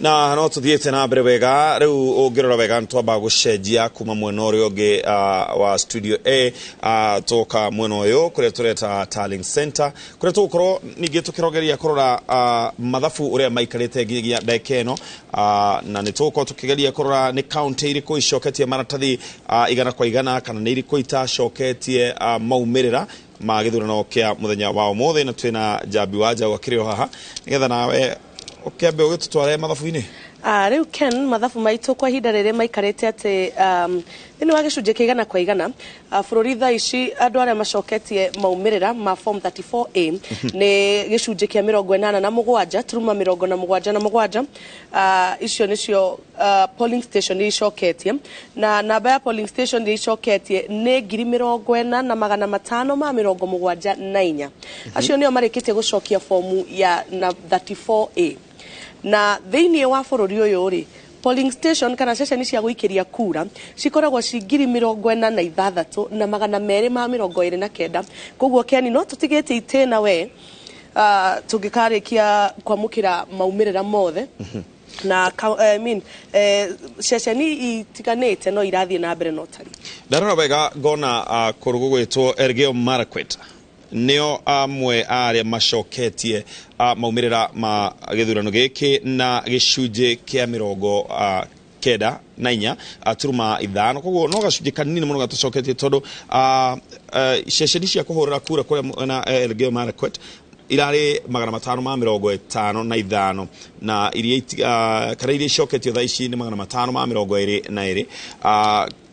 Na no tuthiĩte na mbere wega. Rĩu ũngĩrora wega, nĩ twamba gũcenjia kuma mwena ũrĩa ũngĩ wa studio A, tũka mwena ũyũ kũrĩa tũreta Tallying Center, kũrĩa tũgũkorwo ningĩ tũkĩrogeria kũrora mathabu ũrĩa maikarĩte nginyagia ndagĩka ĩno, na nĩ tũgũkorwo tũkĩgeria kũrora nĩ kaunti irĩkũ icoketie maratathi 100%, kana nĩ irĩkũ itacoketie maumĩrĩra ma gĩthurano kĩa mũthenya wa ũmũthĩ. Na twĩna Njambi wa Njaũ akĩrĩ o haha nĩgetha nawe ũkĩambe ũgĩtũtware mathabu-inĩ. Ah, rĩu Ken, mathabu maitũ kwa ihinda rĩrĩ maikarĩte atĩ thĩinĩ wa gĩcunjĩ kĩa 100% bũrũri thaa ici, andũ arĩa macoketie maumĩrĩra ma form 34A nĩ gĩcunjĩ kĩa 87.77. Icio nĩcio polling station iria icoketie, na namba ya polling station iria icoketie nĩ 40,574. Acio nĩo marĩkĩtie gũcokia fomu ya na 34A. Na thĩinĩ wa bũrũri ũyũ rĩ, polling station kana ceceni cia gũikĩria kura cikoragwo ci 46,229. Koguo Ken, no tũtigĩtie itĩna we tũngĩkarĩkia kwamũkĩra maumĩrĩra mothe na I mean, ceceni itiganĩte no irathiĩ na mbere na ũtari. Ndarora wega ngona kũndũ gũgwĩtwo Elgeyo Marakwet nĩo amwe arĩa macoketie maumĩrĩra ma gĩthurano gĩkĩ na gĩcunjĩ kĩa 94.5. Koguo no gacunjĩ kanini mũno gatũcoketie, tondũ ceceni cia kũhũrĩra kura kũrĩa mwena Elgeyo Marakwet irarĩ 555, na iria kana iria icoketio thaa ici nĩ 522.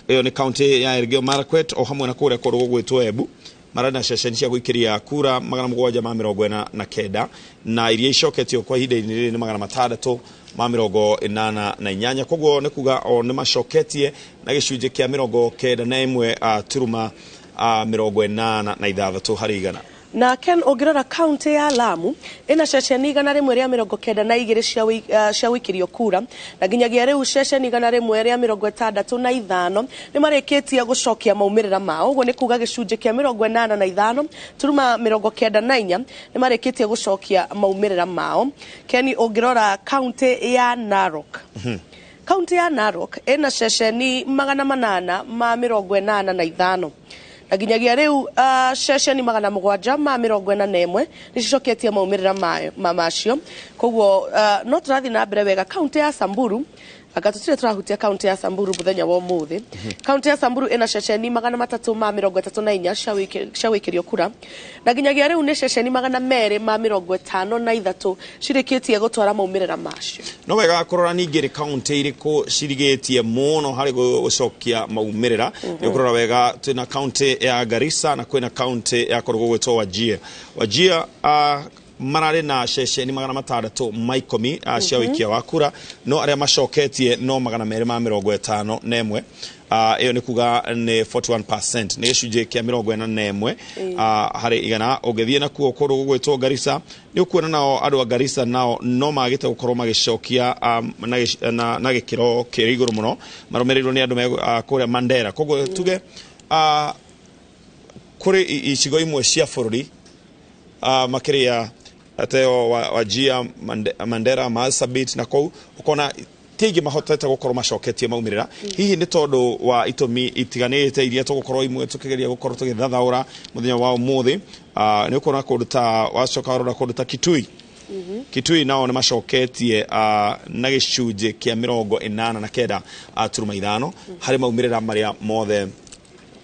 Ĩyo nĩ kaunti ya Elgeyo Marakwet, o hamwe na kũrĩa kũndũ gũgwĩtwo Embu mararĩ na ceceni cia gũikĩria kura 749, na iria icoketio kwa ihinda-inĩ rĩrĩ nĩ 688. Koguo nĩ kuga o nĩ macoketie na gĩcunjĩ kĩa 91 turuma 86 harĩ igana. Na Ken, ũngĩrora kaunti ya Lamu ĩna ceceni 192 cia gũikĩrio kura, na nginyagia rĩu ceceni 165 nĩ marĩkĩtie gũcokia maumĩrĩra mao. Ũguo nĩ kuga gĩcunjĩ kĩa 85.94 nĩ marĩkĩtie gũcokia maumĩrĩra mao. Ken, ũngĩrora kaunti ya Narok, kaunti ya Narok ĩna ceceni 885, na nginyagia rĩu ceceni 741 nĩ cicoketie maumĩrĩra ma macio. Koguo no tũrathiĩ na mbere wega. Kaunti ya Samburu, anga tũtirĩ tũrahutia kaunti ya Samburu mũthenya wa ũmũthĩ. Kaunti ya Samburu ĩna ceceni 334 cia gũikĩrio kura, na nginyagia rĩu nĩ ceceni 253 cirĩkĩtie gũtwara maumĩrĩra macio. No wega kũrora ningĩ nĩ kaunti irĩkũ cirigĩtie mũno harĩ gũcokia maumĩrĩra. Nĩ ũkũrora wega, twĩna kaunti ya Garissa na kwĩna kaunti ya kũndũ gũgwĩtwo Wajir. Wajir mararĩ na ceceni 610 cia ũikia wa kura, no arĩa macoketie no 251. Ĩyo nĩ kuga nĩ 41%, nĩ gĩcunjĩ kĩa 41 harĩ igana. Ũngĩthiĩ nakuo kũndũ gũgwĩtwo Garissa, nĩ ũkuona nao andũ a Garissa nao no magĩte gũkorwo magĩcokia na gĩkĩro kĩrĩ igũrũ mũno, marũmĩrĩirwo nĩ andũ me kũrĩa Mandera. Koguo tuge kũrĩ icigo imwe cia bũrũri, makĩria ateo Wajir, Mandera, Marsabit na kũu, ũkona ti aingĩ mahotete gũkorwo macoketie maumĩrĩra, hihi nĩ tondũ wa itũmi itiganĩte iria tũgũkorwo imwe tũkĩgeria gũkorwo tũgĩthathaũra mũthenya wa ũmũthĩ. Nĩ ũkuona kũndũ ta wacoka warora kũndũ ta Kitui, Kitui nao nĩ macoketie na gĩcunjĩ kĩa 89 turuma 5 harĩ maumĩrĩra marĩa mothe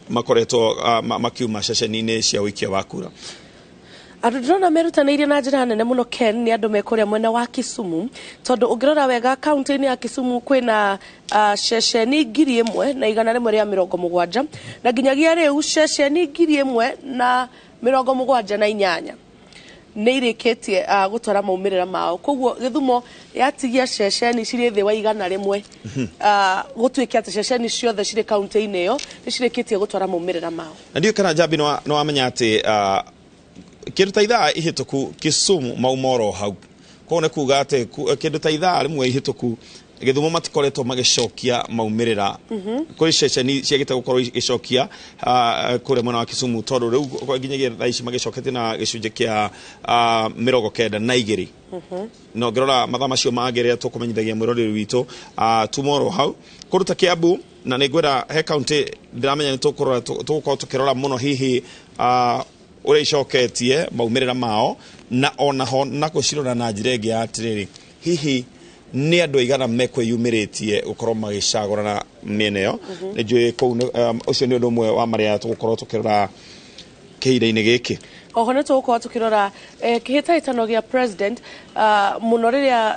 makoretwo makiuma ceceni-inĩ cia ũikia wa kura. Andũ ndĩrona merutanĩirie na njĩra nene mũno, Ken, nĩ andũ me kũrĩa mwena wa Kisumu, tondũ ũngĩrora wega kaunti-inĩ ya Kisumu kwĩna ceceni 1,170, na nginyagia rĩu ceceni 1,078 nĩ irĩkĩtie gũtwara maumĩrĩra mao. Koguo Gĩthumo yatigia ceceni cirĩ thĩ wa 100, gũtuĩke atĩ ceceni ciothe cirĩ kaunti-inĩ ĩyo nĩ cirĩkĩtie gũtwara maumĩrĩra mao. Na ndiũĩ kana Njambi nĩ wamenya atĩ kĩndũ ta ithaa ihĩtũku Kisumu mauma oro hau. Koguo nĩ kuga atĩ kĩndũ ta ithaa rĩmwe ihĩtũku Gĩthumo matikoretwo magĩcokia maumĩrĩra. Kũrĩ ceceni ciagĩte gũkorwo igĩcokia kũrĩa mwena wa Kisumu, tondũ rĩu nginyagia thaa ici magĩcoketie na gĩcunjĩ kĩa 92. Na ũngĩrora mathaa macio mangĩ rĩrĩa tũkũmenyithagia mwĩroreri witũ tomorrow hau kũndũ ta Kiambu, na nĩ ngwenda he kaunti ndĩramenya nĩ tũkũrora, tũgũkorwo tũkĩrora mũno hihi ũrĩa icoketie maumĩrĩra mao, na onaho na gũcirora na njĩra ĩngĩ ya atĩrĩrĩ, hihi nĩ andũ aigana mekwĩyumĩrĩtie gũkorwo magĩcagũrana mĩena ĩyo. Nĩ njũĩ kũu ũcio nĩ ũndũ ũmwe wa marĩa tũgũkorwo tũkĩrora kĩhinda-inĩ gĩkĩ. Oho nĩ tũgũkorwo tũkĩrora kĩhĩtahĩtano gĩa president, mũno rĩrĩa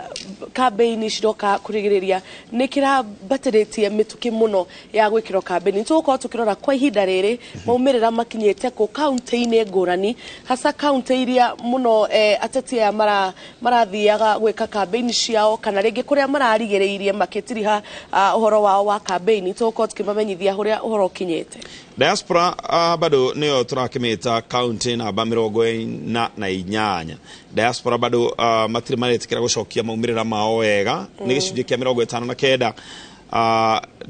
kambĩini ciroka kũrigĩrĩria, nĩ kĩrambatĩrĩtie mĩtũkĩ mũno ya gwĩkĩrwo kambĩini. Nĩ tũgũkorwo tũkĩrora kwa ihinda rĩrĩ maumĩrĩra makinyĩte kũ kaunti-inĩ ngũrani, hasa kaunti iria mũno ateti aya marathiaga gwĩka kambĩini ciao, kana rĩngĩ kũrĩa mararigĩrĩirie makĩtiriha ũhoro wao wa kambĩini. Tũgũkorwo tũkĩmamenyithia ũrĩa ũhoro ũkinyĩte. Diaspora bado nĩyo tũrakĩmĩta kaunti namba 48. Diaspora bado matirĩ maretĩkĩra gũcokia maumĩrĩra mao wega. Nĩ gĩcunjĩ kĩa 59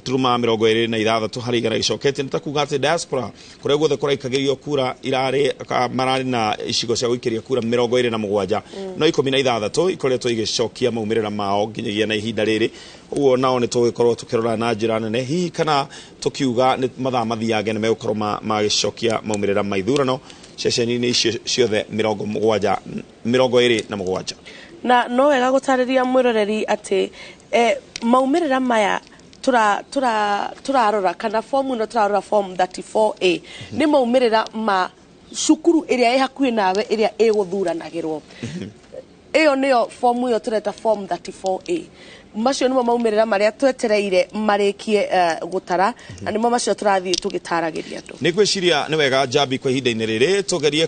turuma 26 harĩ igana gĩcoketie. Nĩ ta kuga atĩ diaspora kũrĩa guothe kũraikagĩrio kura irarĩ mararĩ na icigo cia gũikĩria kura 27, no 16 ikoretwo igĩcokia maumĩrĩra mao nginyagia na ihinda rĩrĩ. Ũguo nao nĩ tũgũgĩkorwo tũkĩrora na njĩra nene hihi kana tũkiuga nĩ mathaa mathiange nĩ megũkorwo magĩcokia maumĩrĩra ma ithurano ceceni-inĩ icio ciothe 70, 27. Na no wega gũtarĩria mwĩroreri atĩ maumĩrĩra maya tũrarora kana fomu ĩno tũrarora, form 34A, nĩ maumĩrĩra ma cukuru ĩrĩa ĩ hakuhĩ nawe ĩrĩa ĩgũthuranagĩrwo. Ĩyo nĩyo fomu ĩyo tũreta form 34A. Macio nĩmo maumĩrĩra marĩa twetereire marĩkie gũtara, na nĩmo macio tũrathiĩ tũgĩtaragĩria andũ. Nĩ ngwĩciria nĩ wega Njambi kwa ihinda-inĩ rĩrĩ tũgerie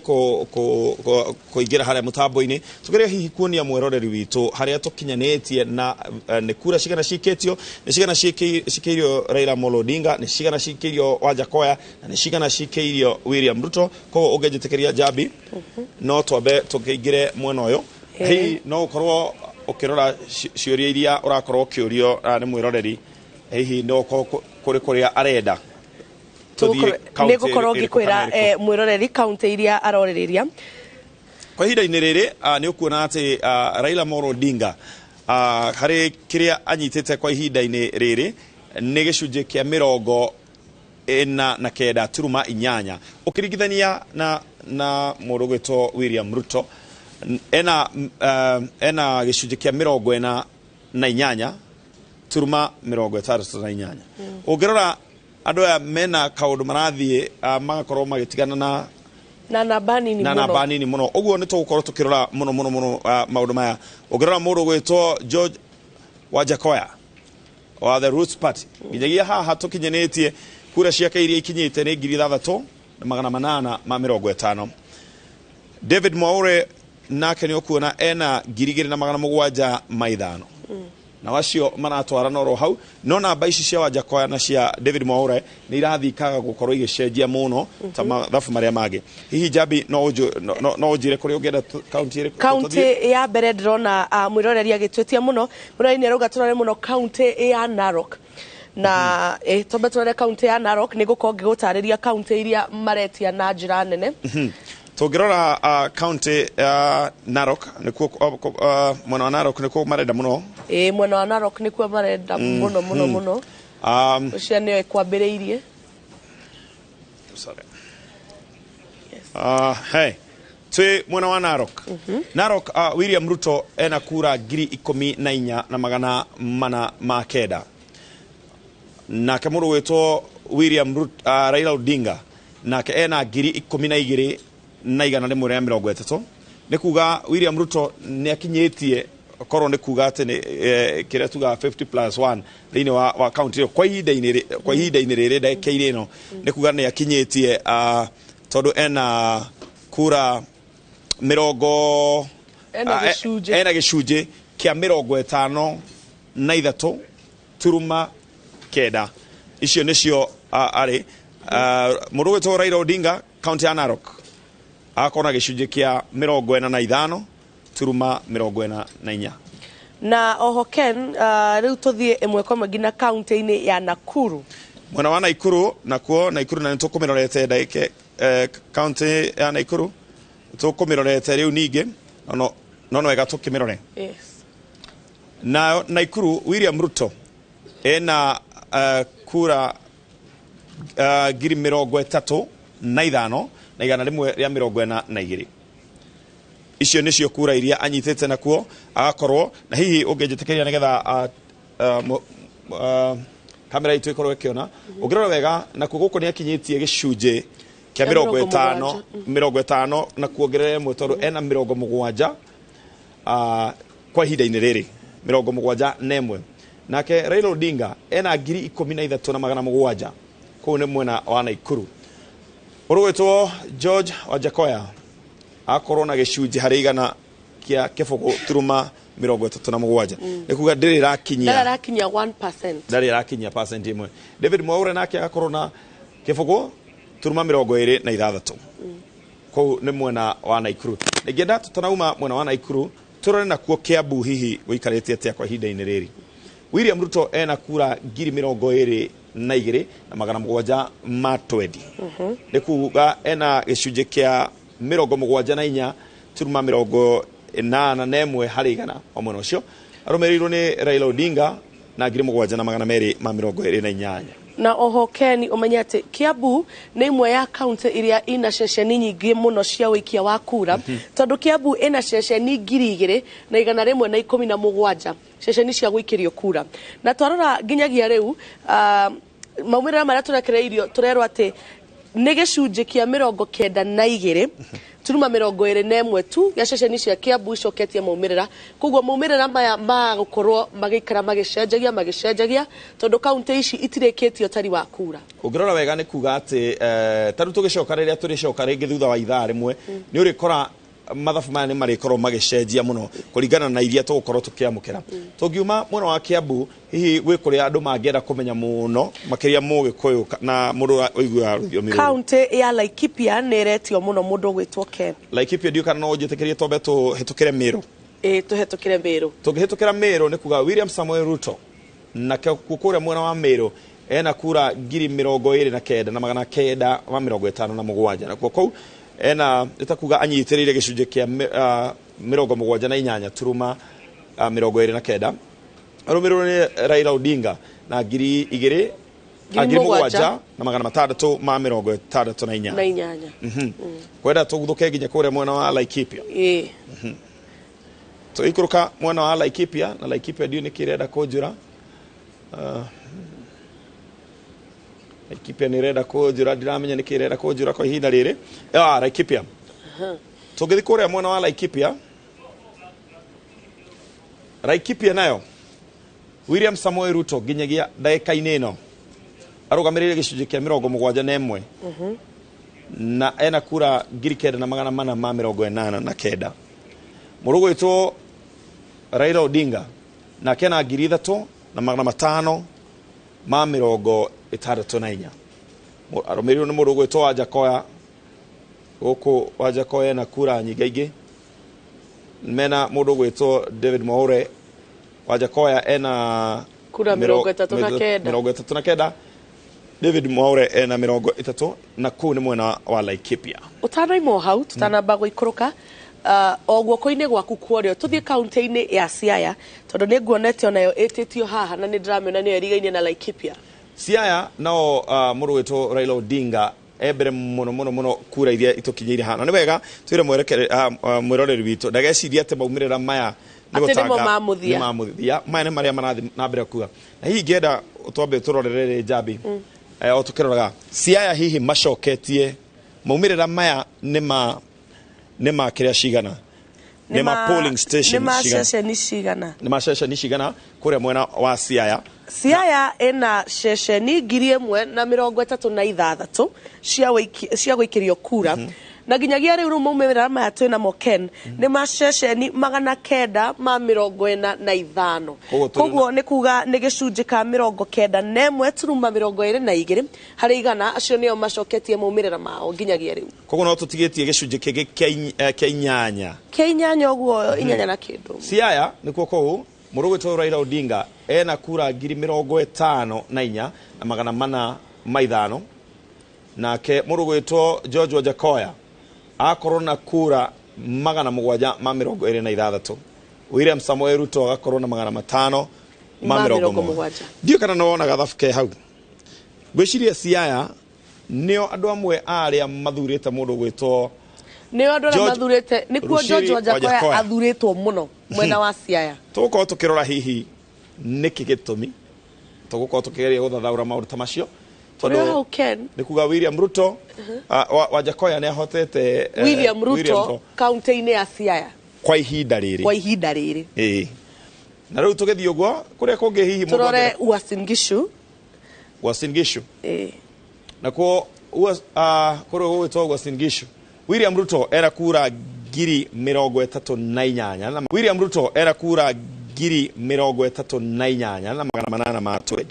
kũingĩra harĩa mũtambo-inĩ, tũgerie hihi kuonia mwĩroreri witũ harĩa tũkinyanĩtie na nĩ kura cigana cikĩtio, nĩ cigana cikĩirio Raila Amolo Odinga, nĩ cigana cikĩirio Wajackoyah, na nĩ cigana cikĩirio William Ruto. Koguo ũngĩnjĩtĩkĩria Njambi, no twambe tũkĩingĩre mwena ũyũ. Hihi no ũkorwo ũkĩrora ciũria iria ũrakorwo ũkĩũrio nĩ mwĩroreri, hihi no ũkorwo kũrĩ kũrĩa arenda tũthiĩ nĩ ngũkorwo ĩrĩkũ ngĩkwĩra kana ĩrĩkũ? Mwĩroreri kaunti iria arorĩrĩria. Kwa ihinda-inĩ rĩrĩ nĩ ũkuona atĩ Raila Amolo Odinga harĩ kĩrĩa anyitĩte kwa ihinda-inĩ rĩrĩ nĩ gĩcunjĩ kĩa 49.8, ũkĩringithania na mũndũ ũgwĩtwo William Ruto ena gĩcunjĩ kĩa 48.68. Ũngĩrora andũ aya mena kaũndũ marathiĩ magakorwo magĩtigana na na namba nini na mũno. Namba nini mũno. Ũguo nĩ tũgũkorwo tũkĩrora mũno mũno mũno maũndũ maya. Ũngĩrora mũndũ ũgwĩtwo George Wajackoyah wa the Roots Party, nginyagia haha tũkinyanĩtie kura ciake iria ikinyĩte nĩ 6850. David Mwaure nake nĩ ũkuona ena 2705, na wacio maratwarana oro hau, no namba ici cia Wajackoyah na cia David Mwaure nĩ irathiĩ ikaga gũkorwo igĩcenjia mũno ta mathabu marĩa mangĩ. Hihi Njambi no ũnjĩre kũrĩa ũngĩenda kaunti ĩrĩkũ tũthiĩ? Kaunti ya mbere ndĩrona mwĩroreri agĩtwĩtia mũno, mwĩroreri nĩ arauga tũrore mũno kaunti ya Narok, na twambe tũrore kaunti ya Narok, nĩ ngũkorwo ngĩgũtarĩria kaunti iria maretia na njĩra nene. Tũngĩrora kaunti ya Narok nĩkuo mwena wa Narok nĩkuo marenda mũno. Ĩ, mwena wa Narok nĩkuo marenda mũno mũno mũno. Ũcio nĩyo ĩkwambĩrĩirie. Sorry. Hey, twĩ mwena wa Narok. Narok William Ruto ena kura 14,409, nake mũndũ gwĩtwo William Ruto, Raila Odinga nake ena 12,130. Nĩ kuga William Ruto nĩ akinyĩtie korwo nĩ kuga atĩ nĩ kĩrĩa tugaga 50 plus 1 thĩinĩ wa kaunti ĩyo kwa ihinda-inĩ rĩrĩ ndagĩka-inĩ ĩno, nĩ kuga nĩ akinyĩtie tondũ ena kura mĩrongo Ena gĩcunjĩ. Ena gĩcunjĩ kĩa 53.9. Icio nĩcio arĩ mũndũ ũgwĩtwo Raila Odinga kaunti ya Narok agakorwo na gĩcunjĩ kĩa 45.44. Na oho Ken, rĩu tũthiĩ ĩmwe kwa ĩmwe nginya kaunti-inĩ ya Nakuru. Mwena wa Naikuru nakuo, Naikuru na nĩtũkũmĩrorete ndagĩka, kaunti ya Naikuru tũkũmĩrorete rĩu ningĩ no no wega tũkĩmĩrore. Nayo Naikuru William Ruto ena kura 35,142. Icio nĩcio kura iria anyitĩte nakuo agakorwo na hihi ũngĩnjĩtĩkĩria nĩgetha kamera itũ ĩkorwo ĩkĩona. Ũngĩrora wega nakuo gũkũ nĩ akinyĩtie gĩcunjĩ kĩa 50 50 na kuongerera ĩmwe tondũ ena 70 kwa ihinda-inĩ rĩrĩ 71. Nake Raila Odinga ena 13,700 kũu nĩ mwena wa Naikuru. Ũrũgwĩtwo George Wajackoyah akorwo na gĩcunjĩ harĩ igana kĩa 0.37. Nĩ kuga ndĩrĩ ĩrakinyia, ndĩrĩ 1%, ndarĩ ĩrakinyia percent ĩmwe. David Mwaure nake agakorwo na 0.26. Kũu nĩ mwena wa Naikuru. Ingĩenda tũtanauma mwena wa Naikuru tũrore nakuo Kiambu hihi gũikarĩte atĩa kwa ihinda-inĩ rĩrĩ. William Ruto ena kura 22,720. Nĩ kuga ena gĩcunjĩ kĩa 74.81 harĩ igana o mwena ũcio. Arũmĩrĩirwo nĩ Raila Odinga na 7,228. Na oho Ken, ũmenye atĩ Kiambu nĩ ĩmwe ya kaunti iria ina ceceni nyingĩ mũno cia ũikia wa kura, tondũ Kiambu ĩna ceceni 2,117 ceceni cia gũikĩrio kura. Na twarora nginyagia rĩu maumĩrĩra marĩa tũrekereirio tũrerwo atĩ nĩ gĩcunjĩ kĩa 92.21 tu gĩa ceceni cia Kiambu icoketie maumĩrĩra. Koguo maumĩrĩra maya magũkorwo magĩikara magĩcenjagia tondũ kaunti ici itirĩkĩtie ũtari wa kura. Ũngĩrora wega nĩ kuga atĩ ta rĩu tũgĩcoka rĩrĩa tũrĩcoka rĩngĩ thutha wa ithaa rĩmwe nĩ ũrĩkora mathabu maya nĩ marĩkorwo magĩcenjia mũno kũringana na iria tũgũkorwo tũkĩamũkĩra. Tũngiuma mwena wa Kiambu hihi gwĩ kũrĩa andũ mangĩenda kũmenya mũno makĩria Mũgĩkũyũ na mũndũ ũiguaga rũthiomi rũrũ. Kaunti ya Laikipia nĩ ĩretio mũno mũndũ ũgwĩtwo Ken. Laikipia ndiũ kana no ũnjĩtĩkĩrie twambe tũhĩtũkĩre Meru. Ĩĩ, tũhĩtũkĩre Meru. Tũngĩhĩtũkĩra Meru nĩ kuga William Samoei Ruto na kũrĩa mwena wa Meru ena kura 29,957 nakuo kũu ena ĩtakuga anyitĩrĩire gĩcunjĩ kĩa 78.29. Arũmĩrĩirwo nĩ Raila Odinga na 7,668. Kwenda tũguthũke nginya kũrĩa mwena wa Laikipia. Ĩĩ. Tũgĩikũrũka mwena wa Laikipia na Laikipia ndiũ nĩkĩ ĩrenda kũnjũra. Laikipia nĩ ĩrenda kũnjũra, ndiramenya nĩkĩ ĩrenda kũnjũra kwa ihinda rĩrĩ. Laikipia. Tũngĩthiĩ kũrĩa mwena wa Laikipia, Laikipia nayo William Samoei Ruto nginyagia ndagĩka-inĩ ĩno arũgamĩrĩire gĩcunjĩ kĩa 71 na ena kura 9,489. Mũndũ ũgwĩtwo Raila Odinga nake ena 3,564. Arũmĩrĩirwo nĩ mũndũ ũgwĩtwo Wajackoyah. Gũkũ Wajackoyah ena kura nyingaingĩ. Mena mũndũ ũgwĩtwo David Mwaure. Wajackoyah ena kura 39. 39. David Mwaure ena 30 na kũu nĩ mwena wa Laikipia. Ũtanaima hau tũtanamba gũikũrũka o guoko-inĩ gwaku kworio tũthiĩ kaunti-inĩ ya Siaya tondũ nĩ nguonete onayo ĩtĩtio haha na nĩ ndĩramĩona nĩyo ĩrigaine na Laikipia. Siaya nao mũndũ wĩtwo Raila Odinga e mbere mũno mũno mũno kura iria itũkinyĩire haha. Na nĩ wega twĩre mwĩroreri witũ ndagecirie atĩ maumĩrĩra maya atĩ nĩmo ma mũthia. Nĩ ma mũthia. Maya nĩ marĩa marathiĩ na mbere kuga. Na hihi ingĩenda twambe tũrorere Njambi o tũkĩroraga Siaya hihi macoketie maumĩrĩra maya nĩ ma kĩrĩa cigana, nĩ ma polling station nĩ ma ceceni cigana, nĩ ma ceceni cigana kũrĩa mwena wa Siaya. Siaya ĩna ceceni 1,036 cia gũikĩrio kura. Na nginyagia rĩu maumĩrĩra maya twĩnamo Ken nĩ ma ceceni 945. Koguo nĩ kuga nĩ gĩcunjĩ ka 91.22 harĩ igana. Acio nĩo macoketie maumĩrĩra mao nginyagia rĩu. Koguo no tũtigĩtie gĩcunjĩ kĩngĩ kĩa inyanya. Kĩa inyanya ũguo, inyanya na kĩndũ. Siaya nĩkuo kũu Mũndũ ũgwĩtwo Raila Odinga ena kura 54,405 nake mũndũ ũgwĩtwo George Wajackoyah akorwo na kura 726. William Samoei Ruto agakorwo na 570. Ndiũ kana nĩwona gathabu ke hau. Ngwĩciria Siaya nĩo andũ amwe arĩa mathurĩte mũndũ ũgwĩtwo nĩo andũ arĩa mathurĩte nĩkuo George Wajackoyah athurĩtwo mũno mwena wa Siaya. Tũgũkorwo tũkĩrora hihi nĩkĩ gĩtũmi, tũgũkorwo tũkĩgeria gũthathaũra maũndũ ta macio. Tondũ nĩ kuga William Ruto Wajackoyah nĩ ahotete William Ruto kaunti-inĩ ya Siaya kwa ihinda rĩrĩ, kwa ihinda rĩrĩ. Ĩĩ. Na rĩu tũgĩthiĩ ũguo kũrĩa kũngĩ hihi mũndũ tũrore Uasin Gishu. Uasin Gishu. Ĩĩ. Nakuo kũrĩa gũgwĩtwo Uasin Gishu William Ruto era kura 38,000 na William Ruto era kura 38,820.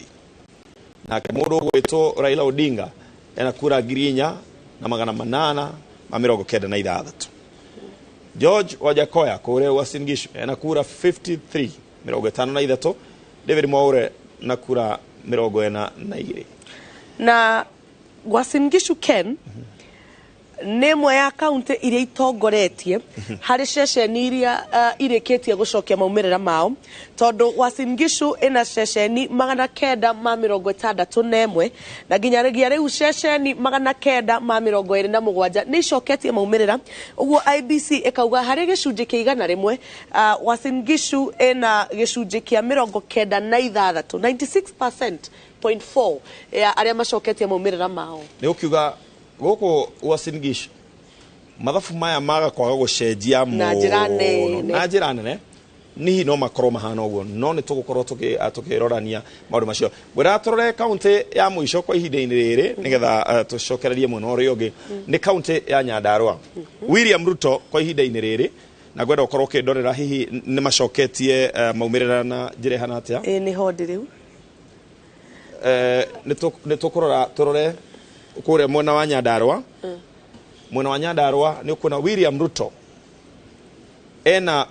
Nake mũndũ ũgwĩtwo Raila Odinga ena kura 4,896. George Wajackoyah kũrĩa Uasin Gishu ena kura 53 53. David Mwaure na kura 42. Na Uasin Gishu Ken nĩ ĩmwe ya kaunti iria itongoretie harĩ ceceni iria irĩkĩtie gũcokia maumĩrĩra mao, tondũ Uasin Gishu ĩna ceceni 961 na nginyagia rĩu ceceni 927 nĩ icoketie maumĩrĩra. Ũguo IBC ĩkauga harĩ gĩcunjĩ kĩa 100 Uasin Gishu ĩna gĩcunjĩ kĩa 96, 96.4 ya arĩa macoketie maumĩrĩra mao. Nĩ ũkiuga gũkũ Uasin Gishu mathabu maya maga kwaga gũcenjia na njĩra nene, na njĩra nene nihi no makorwo mahana ũguo, no nĩ tũgũkorwo tũkĩrorania maũndũ macio. Ngwĩra tũrore kaunti ya mũico kwa ihinda-inĩ rĩrĩ nĩgetha tũcokererie mwena ũrĩa ũngĩ, nĩ kaunti ya Nyandarua. William Ruto kwa ihinda-inĩ rĩrĩ, na ngwenda ũkorwo ũkĩndorera hihi nĩ macoketie maumĩrĩra na njĩra ĩhana atĩa. Ĩĩ nĩ hondi rĩu. Nĩ tũkũrora tũrore kũrĩa mwena wa Nyandarua. Mwena wa Nyandarua nĩ ũkuona William Ruto ena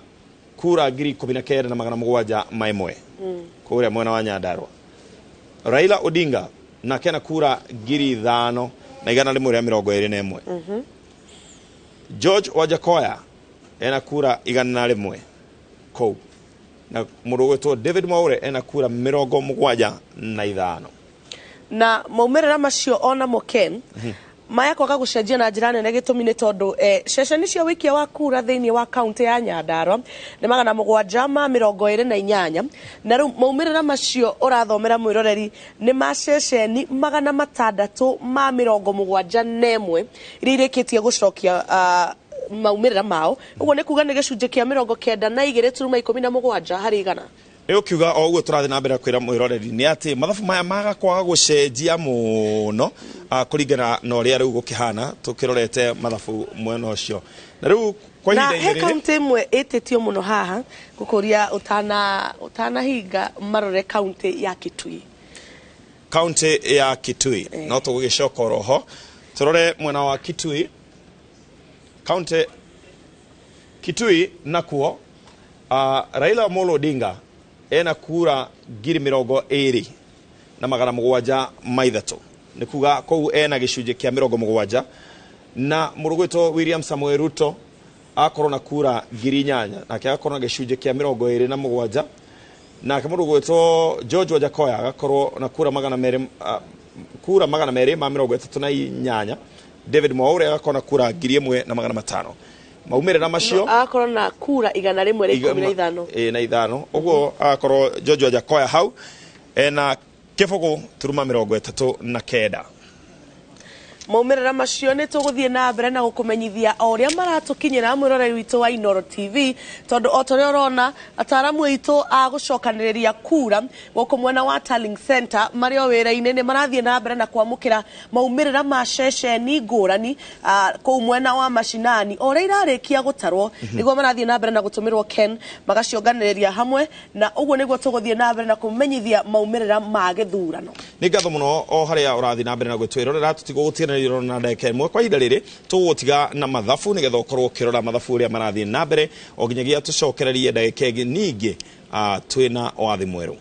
kura 19,701 kũrĩa mwena wa Nyandarua. Raila Odinga nake ena kura 5,121. George Wajackoyah ena kura 101 kũu, na mũndũ ũgwĩtwo David Mwaure ena kura 75. Na maumĩrĩra macio onamo Ken maya kwaga gũcenjia na njĩra nene, gĩtũmi nĩ tondũ ceceni cia wĩikia wa kura thĩinĩ wa kaunti ya Nyandarua nĩ 728, na rĩu maumĩrĩra macio ũrathomera mwĩroreri nĩ ma ceceni 671 iria irĩkĩtie gũcokia maumĩrĩra mao. Ũguo nĩ kuga nĩ gĩcunjĩ kĩa 92.17 harĩ igana. Nĩ ũkiuga o ũguo tũrathiĩ na mbere kwĩra mwĩroreri nĩ atĩ mathabu maya maga kwaga gũcenjia mũno kũringana na ũrĩa rĩu gũkĩhana tũkĩrorete mathabu mwena ũcio. Na rĩu kwa ihinda-inĩ rĩrĩ, na he kaunti ĩmwe ĩtĩtio mũno haha ngũkũria ũtanahinga marore kaunti ya Kitui. Kaunti ya Kitui no tũgũgĩcoka oroho tũrore mwena wa Kitui. Kaunti Kitui nakuo Raila Amolo Odinga ena kura 20,703, nĩ kuga kũu ena gĩcunjĩ kĩa 70, na mũndũ ũgwĩtwo William Samoei Ruto akorwo na kura 8,000 nake agakorwo na gĩcunjĩ kĩa 27, nake mũndũ ũgwĩtwo George Wajackoyah agakorwo na kura 238, David Mwaure agakorwo na kura 1,500. Maumĩrĩra macio agakorwo na kura 115. Ĩĩ na ithano. Ũguo agakorwo George Wajackoyah hau ena 0.39. Maumĩrĩra macio nĩ tũgũthiĩ na mbere na gũkũmenyithia o ũrĩa maratũkinyĩra mwĩroreri witũ wa Inooro TV, tondũ o ta ũrĩa ũrona ataaramu aitũ a gũcokanĩrĩria kura gũkũ mwena wa Tallying Center marĩ o wĩra-inĩ nĩ marathiĩ na mbere na kwamũkĩra maumĩrĩra ma ceceni ngũrani kũu mwena wa mashinani o ũrĩa irarĩkia gũtarwo, nĩguo marathiĩ na mbere na gũtũmĩrwo Ken magacionganĩrĩria hamwe, na ũguo nĩguo tũgũthiĩ na mbere na kũmenyithia maumĩrĩra ma gĩthurano. Nĩ ngatho mũno o harĩa ũrathiĩ na mbere na gwĩtwĩrorera, tũtigũgũtiganĩria. Tũcokanĩrĩirwo na ndagĩka ĩmwe kwa ihinda rĩrĩ tũgũtiga na mathabu nĩgetha ũkorwo ũkĩrora mathabu ũrĩa marathiĩ na mbere o nginyagia tũcokererie ndagĩka ĩngĩ ningĩ twĩna wathi mwerũ.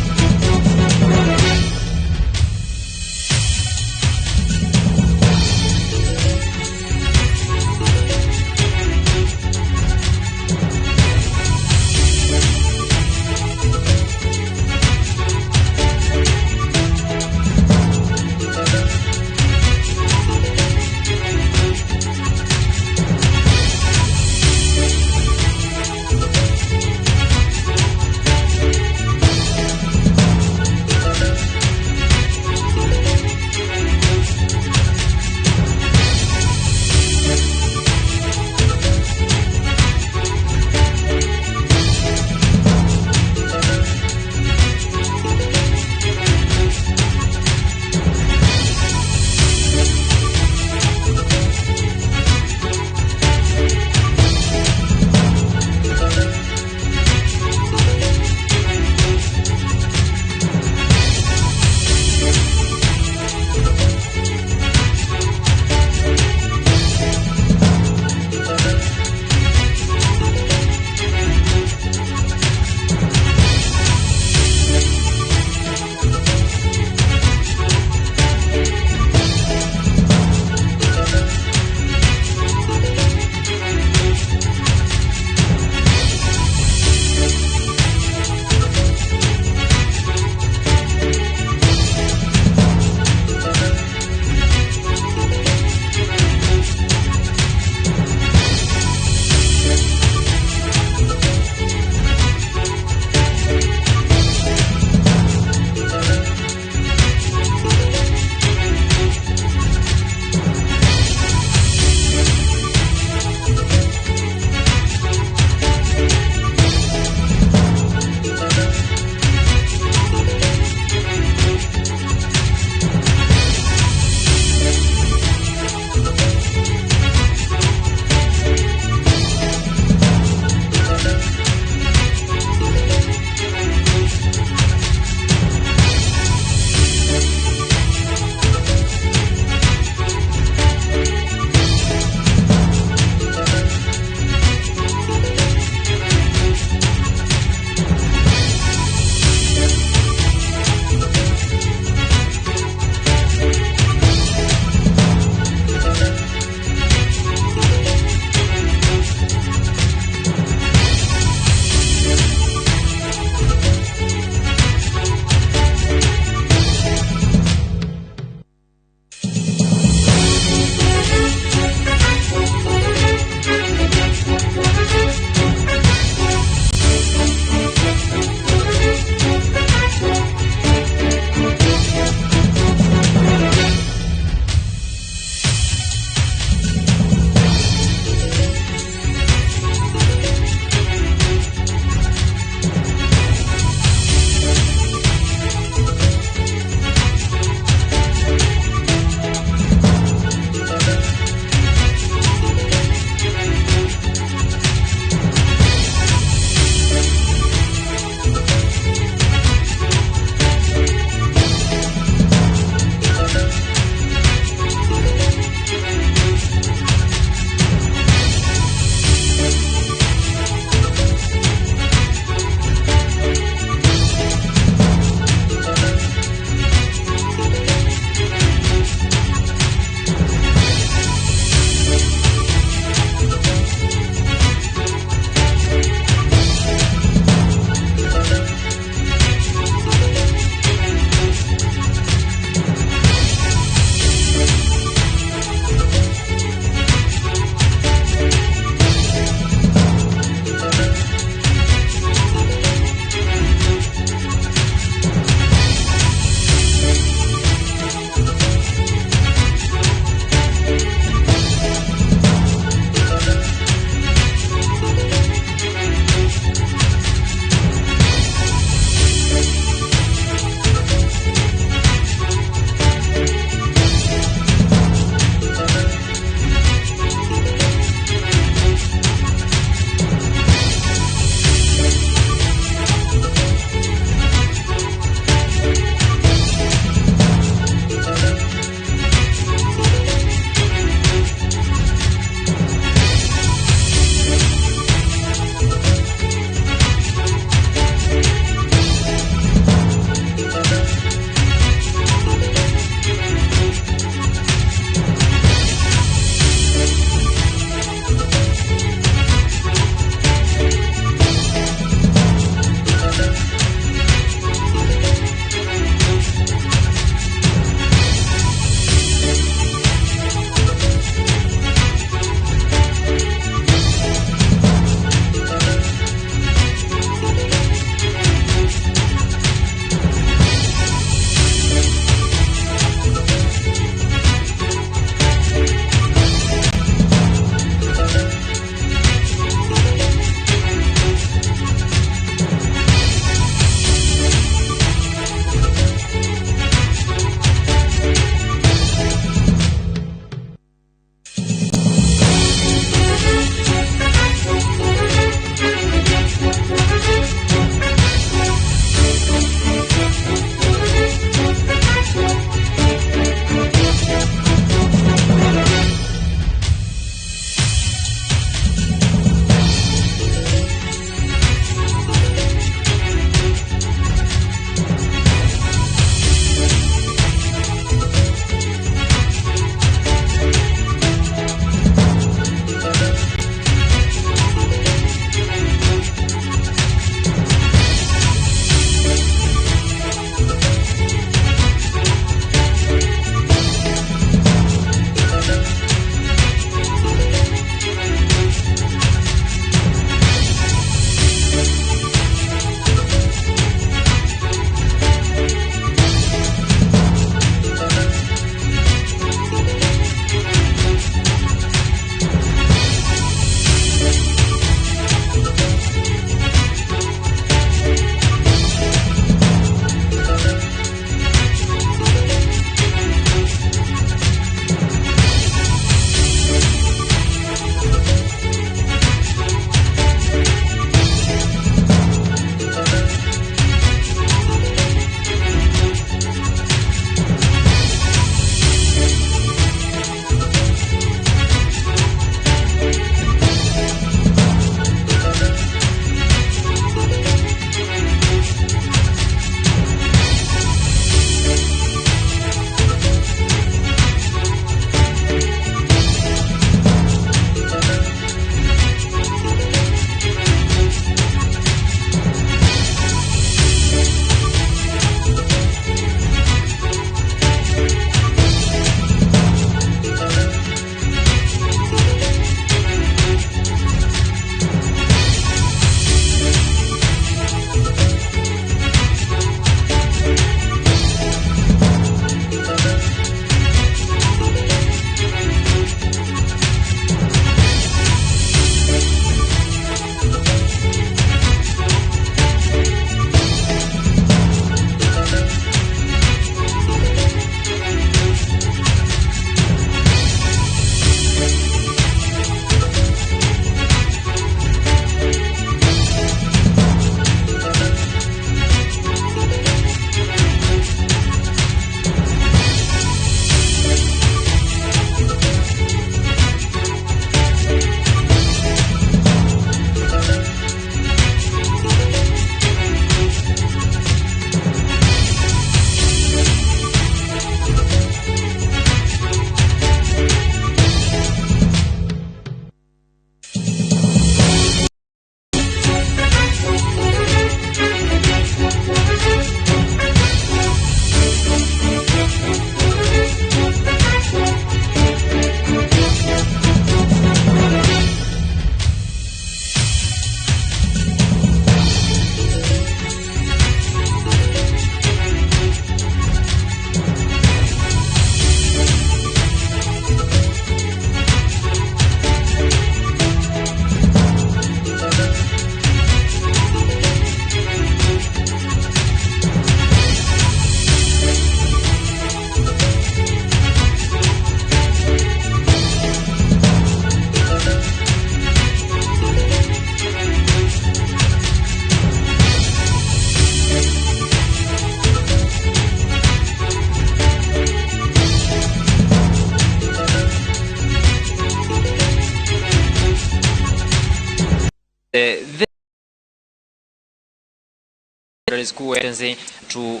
School agency to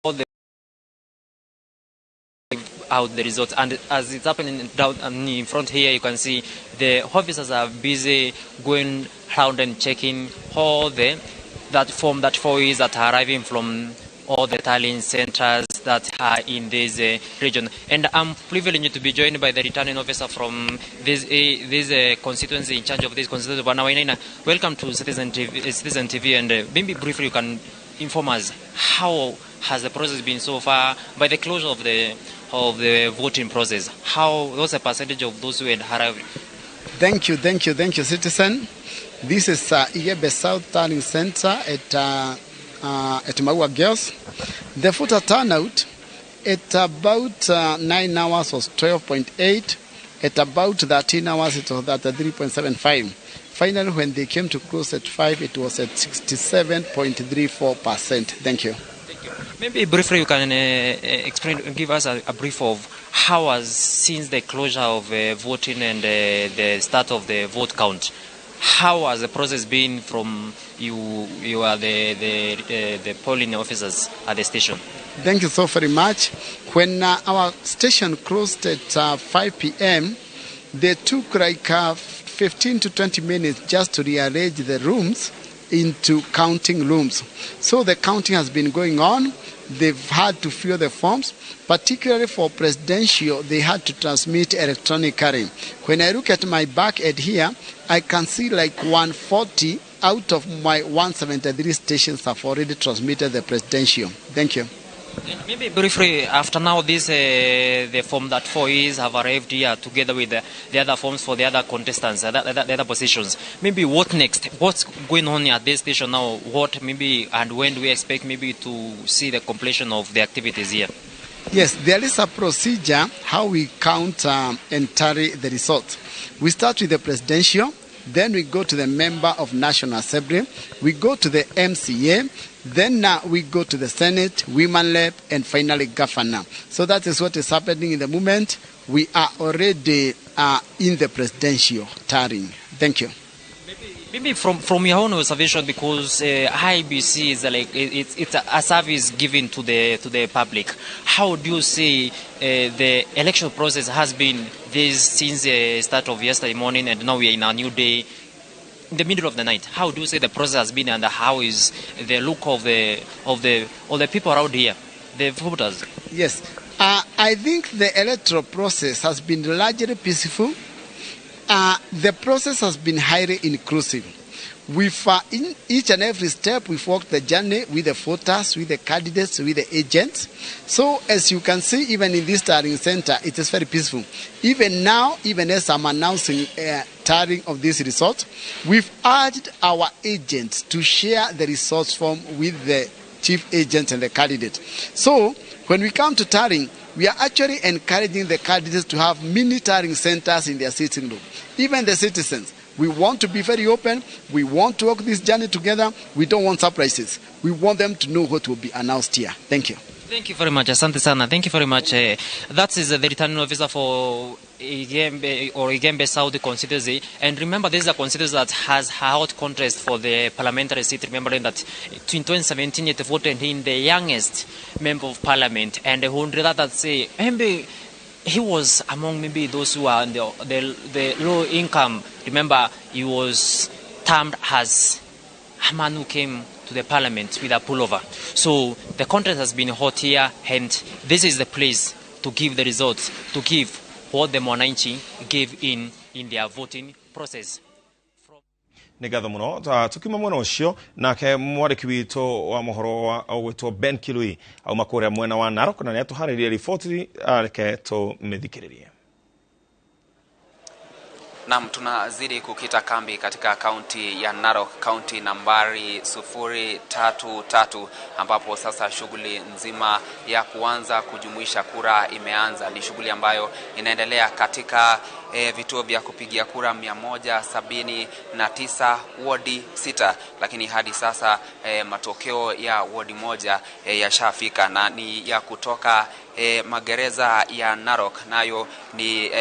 all the out the results. And as it's happening down in front here, you can see the officers are busy going round and checking all the that form that 4 is that are arriving from all the tallying centers that are in this region. And I'm privileged to be joined by the returning officer from this constituency, in charge of this constituency, Bwana Wainaina. Welcome to Citizen TV, Citizen TV, and maybe briefly you can inform us how has the process been so far by the closure of the voting process. How what's the percentage of those who had arrived? Thank you, thank you, thank you, Citizen. This is Igembe South Tallying Center at Maua Girls. The voter turnout at about 9 hours was 12.8. At about 13 hours, it was at 3.75. Finally, when they came to close at 5, it was at 67.34%. Thank you. Thank you. Maybe briefly you can explain, give us a brief of how has, since the closure of voting and the start of the vote count, how has the process been from you are the polling officers at the station? Thank you so very much. When our station closed at 5 p.m., they took like 15 to 20 minutes just to rearrange the rooms into counting rooms. So the counting has been going on. They've had to fill the forms, particularly for presidential, they had to transmit electronically. When I look at my back end here, I can see like 140 out of my 173 stations have already transmitted the presidential. Thank you. And maybe briefly, after now this, the form that 4 is have arrived here together with the other forms for the other contestants, the other positions. Maybe what next? What's going on at this station now? What maybe and when do we expect maybe to see the completion of the activities here? Yes, there is a procedure how we count and tally the results. We start with the presidential, then we go to the member of National Assembly, we go to the MCA, then we go to the Senate, Women Rep, and finally Governor. So that is what is happening in the moment. We are already in the presidential tallying. Thank you. Maybe from your own observation, because IEBC is like it's a service given to the public. How do you see the election process has been this since the start of yesterday morning, and now we are in a new day, in the middle of the night? How do you say the process has been, and how is the look of the people around here, the voters? Yes, I think the electoral process has been largely peaceful. The process has been highly inclusive. We've, in each and every step, we've walked the journey with the voters, with the candidates, with the agents. So, as you can see, even in this tallying center, it is very peaceful. Even now, even as I'm announcing tallying of this result, we've urged our agents to share the results form with the chief agent and the candidate. So, when we come to tallying, we are actually encouraging the candidates to have mini tallying centers in their sitting room. Even the citizens. We want to be very open. We want to walk this journey together. We don't want surprises. We want them to know what will be announced here. Thank you. Thank you very much. Asante sana. Thank you very much. That is the returning officer for Igembe or Igembe South constituency. And remember, this is a constituency that has hot contest for the parliamentary seat. Remembering that in 2017 it voted in the youngest member of parliament, and who would rather say maybe he was among maybe those who are in the low income. Remember, he was termed as a man who came to the parliament with a pullover. So the contest has been hot here, and this is the place to give the results, to give what the Mwananchi gave in their voting process. Nĩ ngatho mũno tukiuma mwena ũcio nake mwandĩki witũ wa mohoro ũgwĩtwo Ben Kirui auma kũrĩa mwena wa Narok na nĩatũharĩrie riboti, reke tũmĩthikĩrĩrie. Naam, tunazidi kukita kambi katika kaunti ya Narok, kaunti nambari 033, ambapo sasa shughuli nzima ya kuanza kujumuisha kura imeanza. Ni shughuli ambayo inaendelea katika vituo vya kupigia kura 179 wodi 6, lakini hadi sasa matokeo ya wodi moja yashafika na ni ya kutoka magereza ya Narok, nayo ni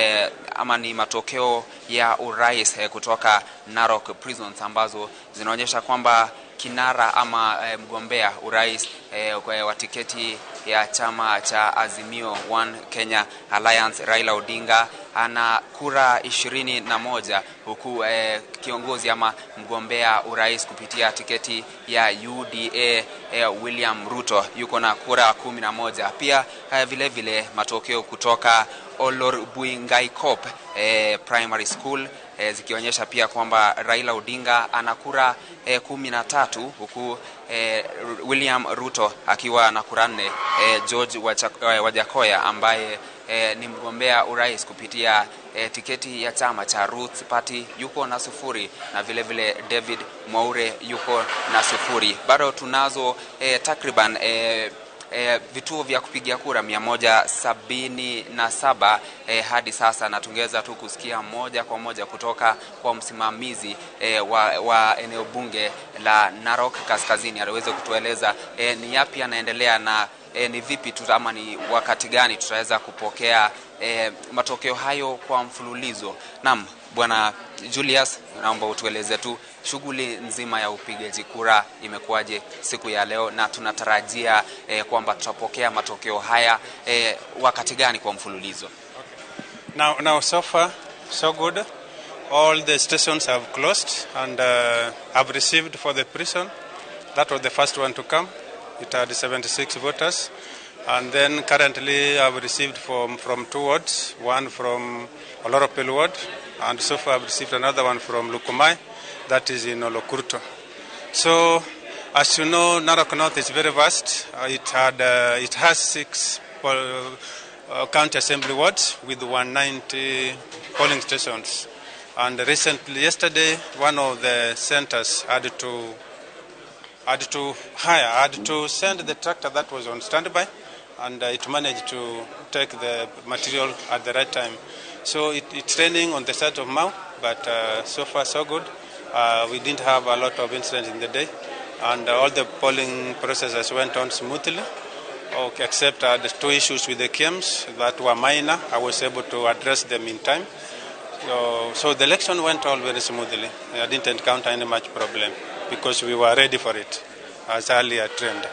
ama ni matokeo ya urais kutoka Narok Prisons ambazo zinaonyesha kwamba kinara ama mgombea urais wa tiketi ya chama cha Azimio One Kenya Alliance Raila Odinga ana kura 21, huku kiongozi ama mgombea urais kupitia tiketi ya UDA William Ruto yuko na kura 11. Pia vile vile matokeo kutoka Olorbuingaikop Primary School zikionyesha pia kwamba Raila Odinga ana kura 13, huku William Ruto akiwa na kura 4. George Wajakoya ambaye ni mgombea urais kupitia tiketi ya chama cha Roots Party yuko na 0, na vile vile David Mwaure yuko na 0. Bado tunazo takriban vituo vya kupigia kura 177 hadi sasa, na tungeweza tu kusikia moja kwa moja kutoka kwa msimamizi wa eneo bunge la Narok Kaskazini aweze kutueleza ni yapi yanaendelea na ni vipi ama ni wakati gani tutaweza kupokea matokeo hayo kwa mfululizo. Naam, Bwana Julius, naomba utueleze tu shughuli nzima ya upigaji kura imekuwaje siku ya leo, na tunatarajia kwamba tutapokea matokeo haya wakati gani kwa mfululizo? Okay. Now so far so good. All the stations have closed and have received for the prison. That was the first one to come. It had 76 voters. And then currently I've received from two wards, one from Oloropel ward, and so far I've received another one from Lukumai, that is in Olokurto. So, as you know, Narok North is very vast. It has 6 county assembly wards with 190 polling stations. And recently, yesterday, one of the centers had to send the tractor that was on standby, and it managed to take the material at the right time. So it's raining on the side of Mau, but so far so good. We didn't have a lot of incidents in the day, and all the polling processes went on smoothly, okay, except the two issues with the KIEMS that were minor. I was able to address them in time. So the election went all very smoothly. I didn't encounter any much problem because we were ready for it as earlier trend.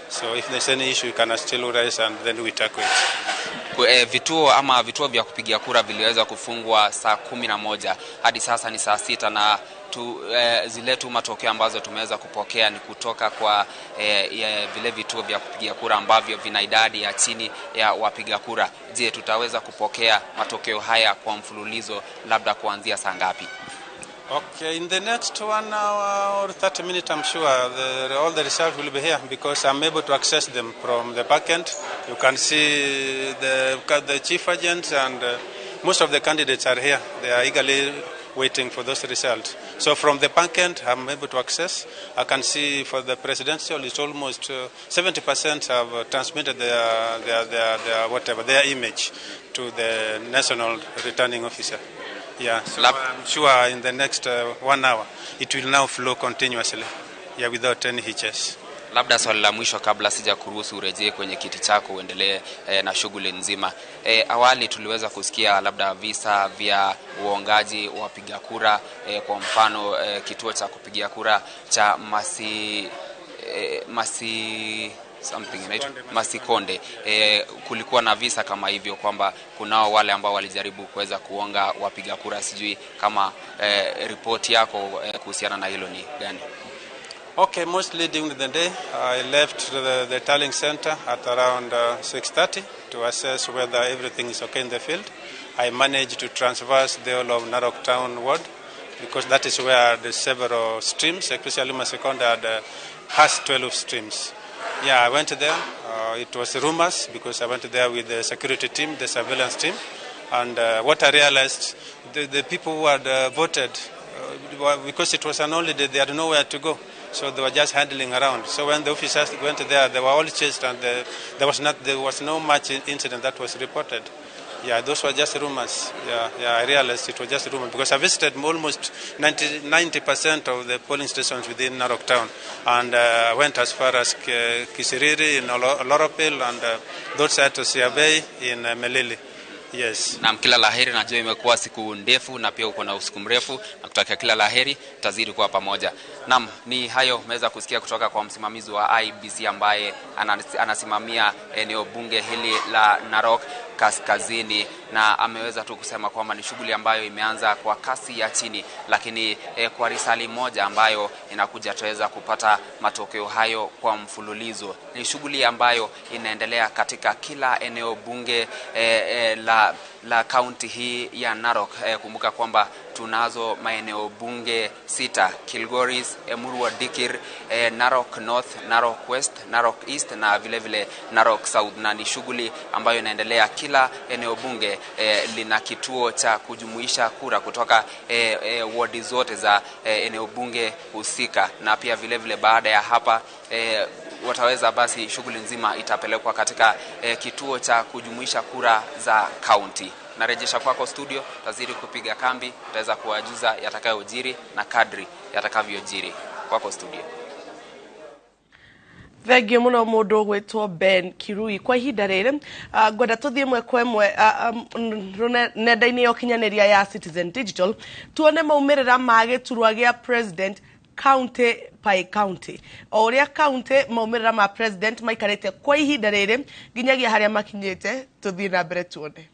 So if there's any issue, you can still raise and then we tackle it. Vituo ama vituo vya kupigia kura viliweza kufungwa saa 11 hadi sasa ni saa 6, na zile tu matokeo ambazo tumeweza kupokea ni kutoka kwa vile vituo vya kupigia kura ambavyo vina idadi ya chini ya wapiga kura. Je, tutaweza kupokea matokeo haya kwa mfululizo labda kuanzia saa ngapi? Okay, in the next 1 hour or 30 minutes, I'm sure all the results will be here because I'm able to access them from the back end. You can see the chief agents and most of the candidates are here. They are eagerly waiting for those results. So from the back end, I'm able to access. I can see for the presidential, it's almost 70% have transmitted their image to the national returning officer. Yeah, so I'm sure in the next 1 hour it will now flow continuously, yeah, without any hitches. Labda swali la mwisho kabla sija kuruhusu urejee kwenye kiti chako uendelee na shughuli nzima. Awali tuliweza kusikia labda visa vya uongaji wapiga kura, kwa mfano kituo cha kupigia kura cha Masikonde. Kulikuwa na visa kama hivyo kwamba kunao wale ambao walijaribu kuweza kuonga wapiga kura. Sijui kama ripoti yako kuhusiana na hilo ni gani? Okay, mostly during the day, I left the tallying center at around 6:30 to assess whether everything is okay in the field. I managed to traverse the whole of Narok Town ward because that is where the several streams, especially Masikonde, has 12 streams. Yeah, I went there. It was rumors because I went there with the security team, the surveillance team. And what I realized, the people who had voted, because it was an holiday, they had nowhere to go. So they were just handling around. So when the officers went there, they were all chased, and there was no much incident that was reported. Yeah, those were just rumors. Yeah, I realized it was just rumors because I visited almost 90% of the polling stations within Narok town, and went as far as Kisiriri in Loropil and those side to Siabei in Melili. Yes. Naam, kila laheri. Najua imekuwa siku ndefu na pia uko na usiku mrefu, na kutakia kila laheri, tutazidi kuwa pamoja. Naam, ni hayo umeweza kusikia kutoka kwa msimamizi wa IEBC ambaye anasimamia eneo bunge hili la Narok Kaskazini, na ameweza tu kusema kwamba ni shughuli ambayo imeanza kwa kasi ya chini, lakini kwa risali moja ambayo inakuja tutaweza kupata matokeo hayo kwa mfululizo. Ni shughuli ambayo inaendelea katika kila eneo bunge la kaunti hii ya Narok. Kumbuka kwamba tunazo maeneo bunge 6: Kilgoris, Emurua Dikir, Narok North, Narok West, Narok East na vile vile Narok South, na ni shughuli ambayo inaendelea. Kila eneo bunge lina kituo cha kujumuisha kura kutoka wadi zote za eneo bunge husika, na pia vile vile baada ya hapa wataweza basi shughuli nzima itapelekwa katika kituo cha kujumuisha kura za kaunti. Narejesha kwako studio, tazidi kupiga kambi, tutaweza kuwajuza yatakayojiri na kadri yatakavyojiri. Kwako studio. Thank you muno mundu gwitwo Ben Kirui kwa ihinda riri. Ngwenda tuthie mwe kwa ĩmwe nenda-inĩ ya ũkinyanĩria ya Citizen Digital tuone maumĩrĩra ma gĩturwa gĩa president county by county, o ũrĩa county maumĩrĩra ma president maikarĩte kwa ihinda rĩrĩ nginyagia harĩa makinyĩte. Tũthiĩ na mbere tuone.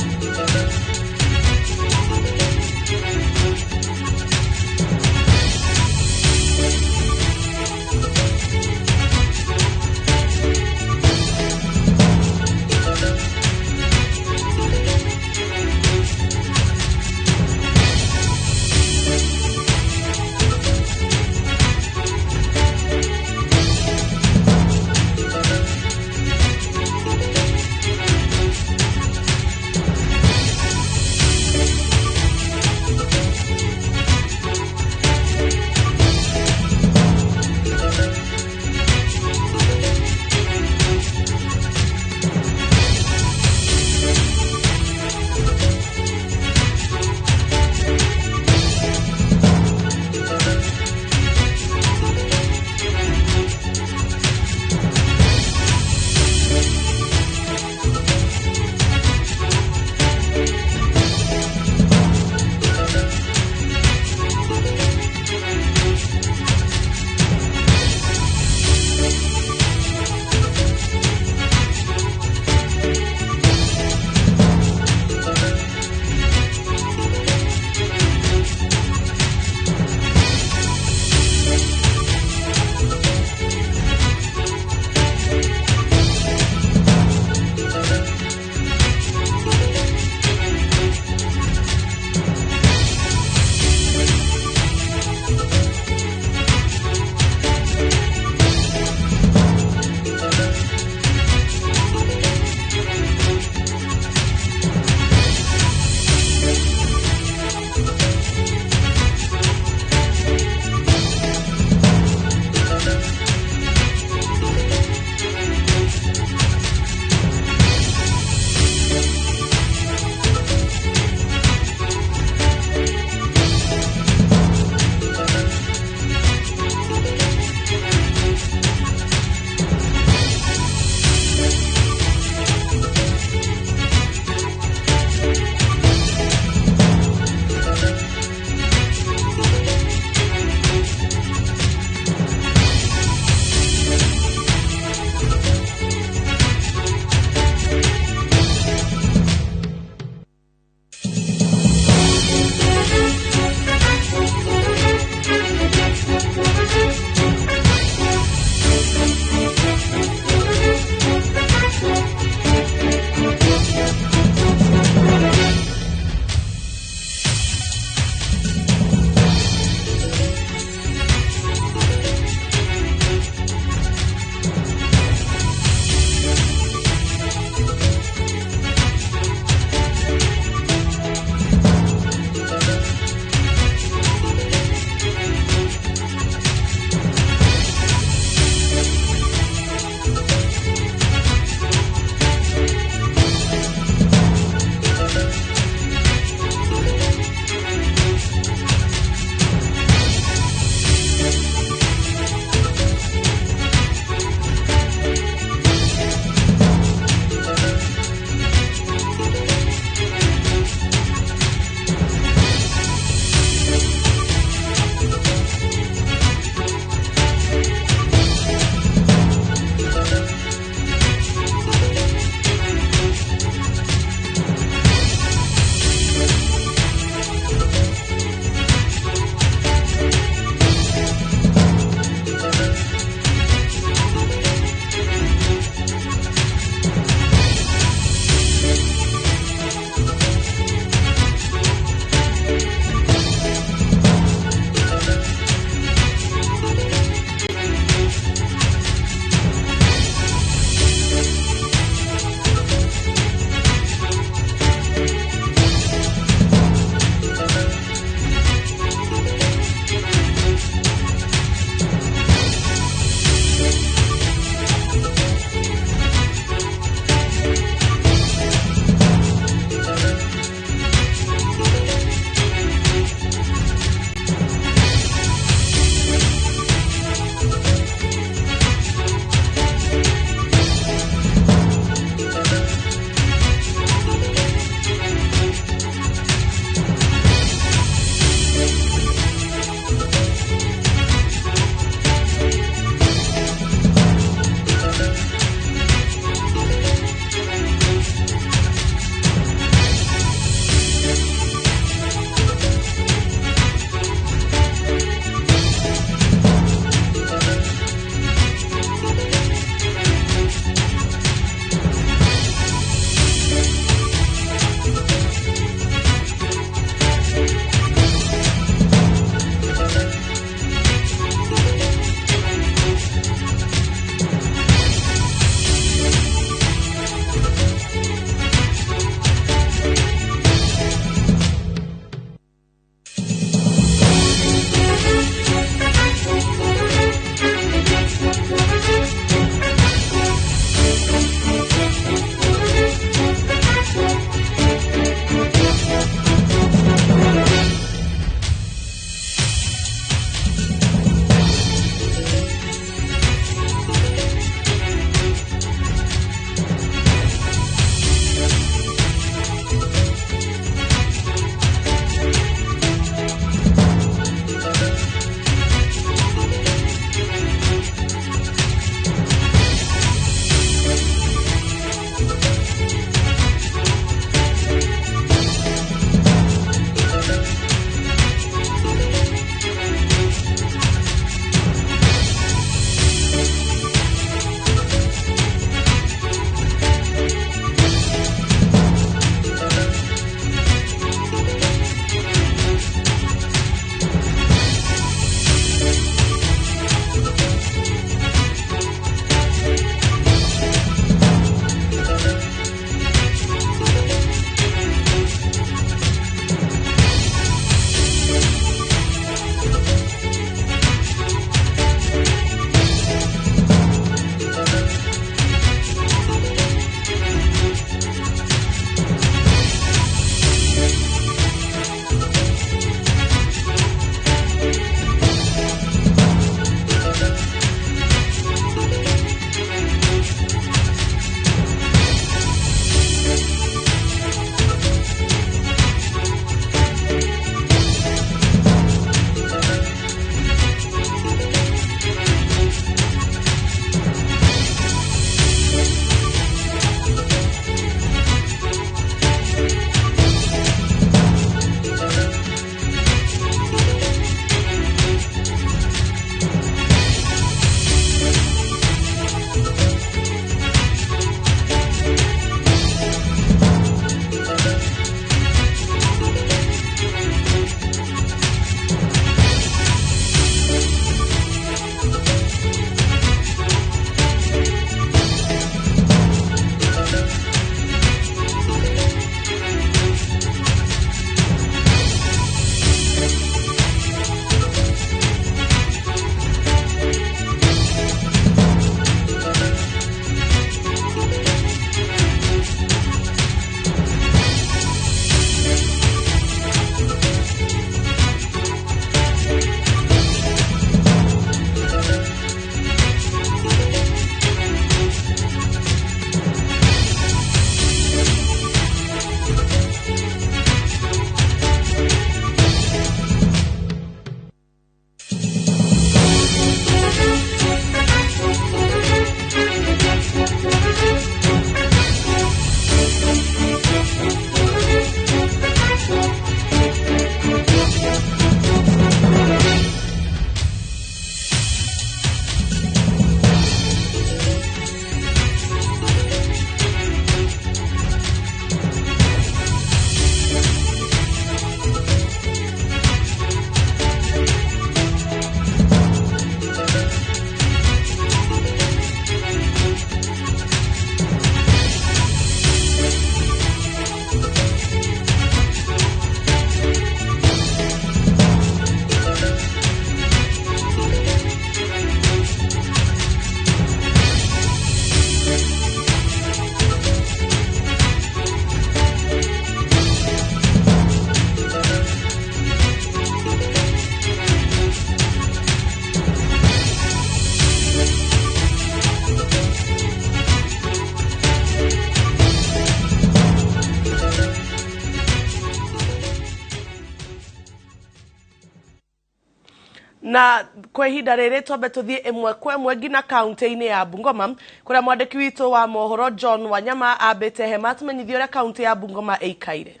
Na kwa ihinda rĩrĩ twambe tũthiĩ ĩmwe kwa ĩmwe nginya kaunti-inĩ ya Bungoma, kũrĩa mwandĩki witũ wa mohoro John Wanyama ambĩte hema atũmenyithie ũrĩa kaunti ya Bungoma ĩikaire.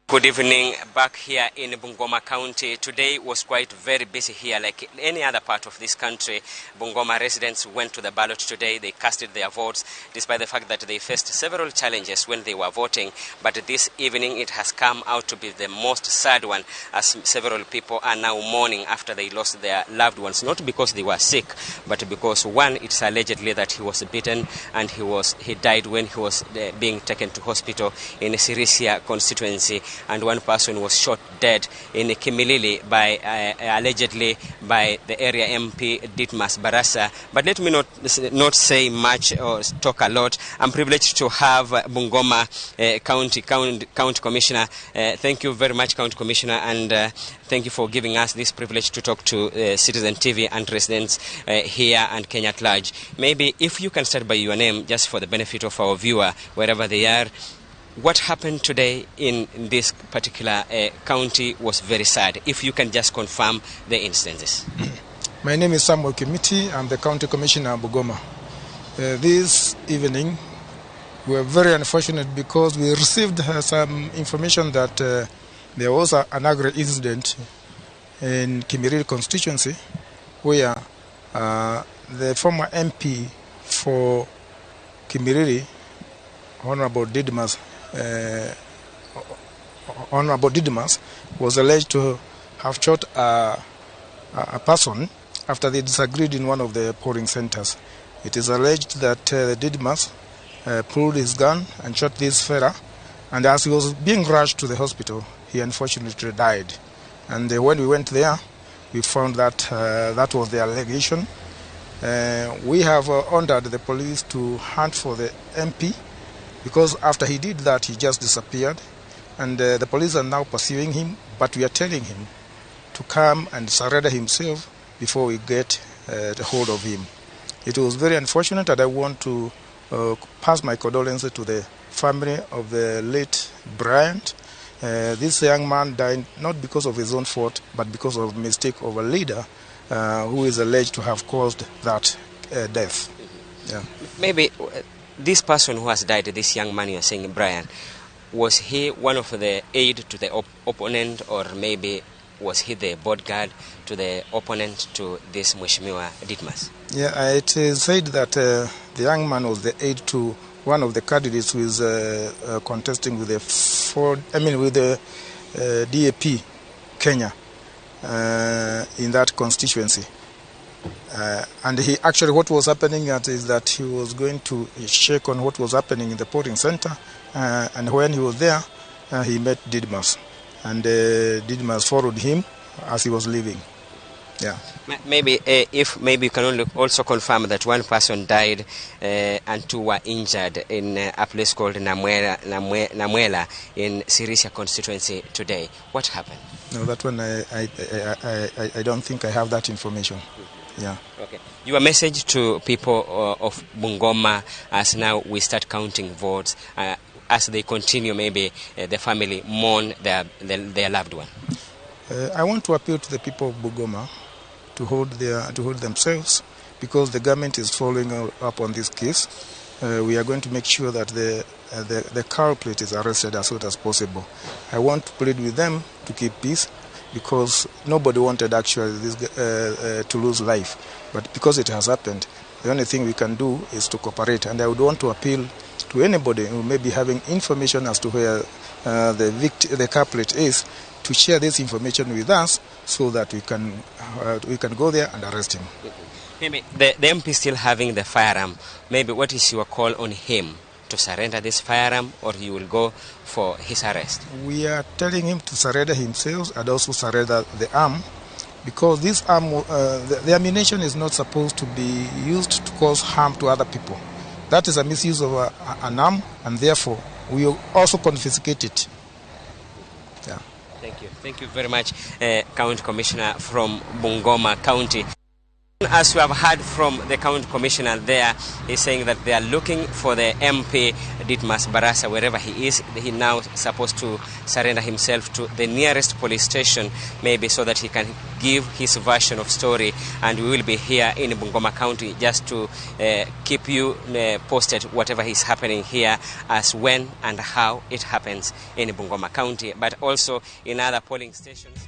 Good evening. Back here in Bungoma County. Today was quite very busy here, like any other part of this country. Bungoma residents went to the ballot today. They casted their votes, despite the fact that they faced several challenges when they were voting. But this evening, it has come out to be the most sad one, as several people are now mourning after they lost their loved ones, not because they were sick, but because one, it's allegedly that he was beaten and he died when he was being taken to hospital in Sirisia constituency, and one person was shot dead in Kimilili by allegedly by the area MP Didmus Barasa. But let me not say much or talk a lot. I'm privileged to have Bungoma County Commissioner. Thank you very much, County Commissioner, and thank you for giving us this privilege to talk to Citizen TV and residents here and Kenya at large. Maybe if you can start by your name, just for the benefit of our viewer, wherever they are. What happened today in this particular county was very sad. If you can just confirm the instances. My name is Samuel Kimiti. I'm the County Commissioner of Bungoma. This evening, we were very unfortunate because we received some information that there was an agri incident in Kimilili constituency where the former MP for Kimilili, Honorable Didmus, was alleged to have shot a person after they disagreed in one of the polling centers. It is alleged that Didmus pulled his gun and shot this fella, and as he was being rushed to the hospital, he unfortunately died. And when we went there, we found that that was the allegation. We have ordered the police to hunt for the MP, because after he did that, he just disappeared. And the police are now pursuing him, but we are telling him to come and surrender himself before we get the hold of him. It was very unfortunate, and I want to pass my condolences to the family of the late Bryant. This young man died not because of his own fault, but because of mistake of a leader who is alleged to have caused that death. Yeah. Maybe this person who has died, this young man you are saying, Brian, was he one of the aide to the opponent, or maybe was he the bodyguard to the opponent to this Mheshimiwa Didmus? Yeah, it is said that the young man was the aide to one of the candidates who is contesting with the DAP Kenya in that constituency. And he actually, what was happening is that he was going to check on what was happening in the polling center, and when he was there, he met Didmus, and Didmus followed him as he was leaving. Yeah. Maybe if maybe you can also confirm that one person died and two were injured in a place called Namwela in Sirisia constituency today. What happened? No, that one I don't think I have that information. Yeah. Okay. Your message to people of Bungoma as now we start counting votes, as they continue, maybe the family mourn their loved one. I want to appeal to the people of Bungoma to hold themselves, because the government is following up on this case. We are going to make sure that the culprit is arrested as soon as possible. I want to plead with them to keep peace, because nobody wanted actually this to lose life. But because it has happened, the only thing we can do is to cooperate. And I would want to appeal to anybody who may be having information as to where the culprit is, to share this information with us so that we can go there and arrest him. Maybe the MP still having the firearm. Maybe what is your call on him? To surrender this firearm, or you will go for his arrest? We are telling him to surrender himself and also surrender the arm, because this arm, the ammunition is not supposed to be used to cause harm to other people. That is a misuse of an arm, and therefore we will also confiscate it. Yeah. Thank you. Thank you very much, County Commissioner from Bungoma County. As we have heard from the county commissioner there, he's saying that they are looking for the MP Didmus Barasa wherever he is. He now supposed to surrender himself to the nearest police station, maybe so that he can give his version of story. And we will be here in Bungoma County just to keep you posted whatever is happening here, as when and how it happens in Bungoma County, but also in other polling stations.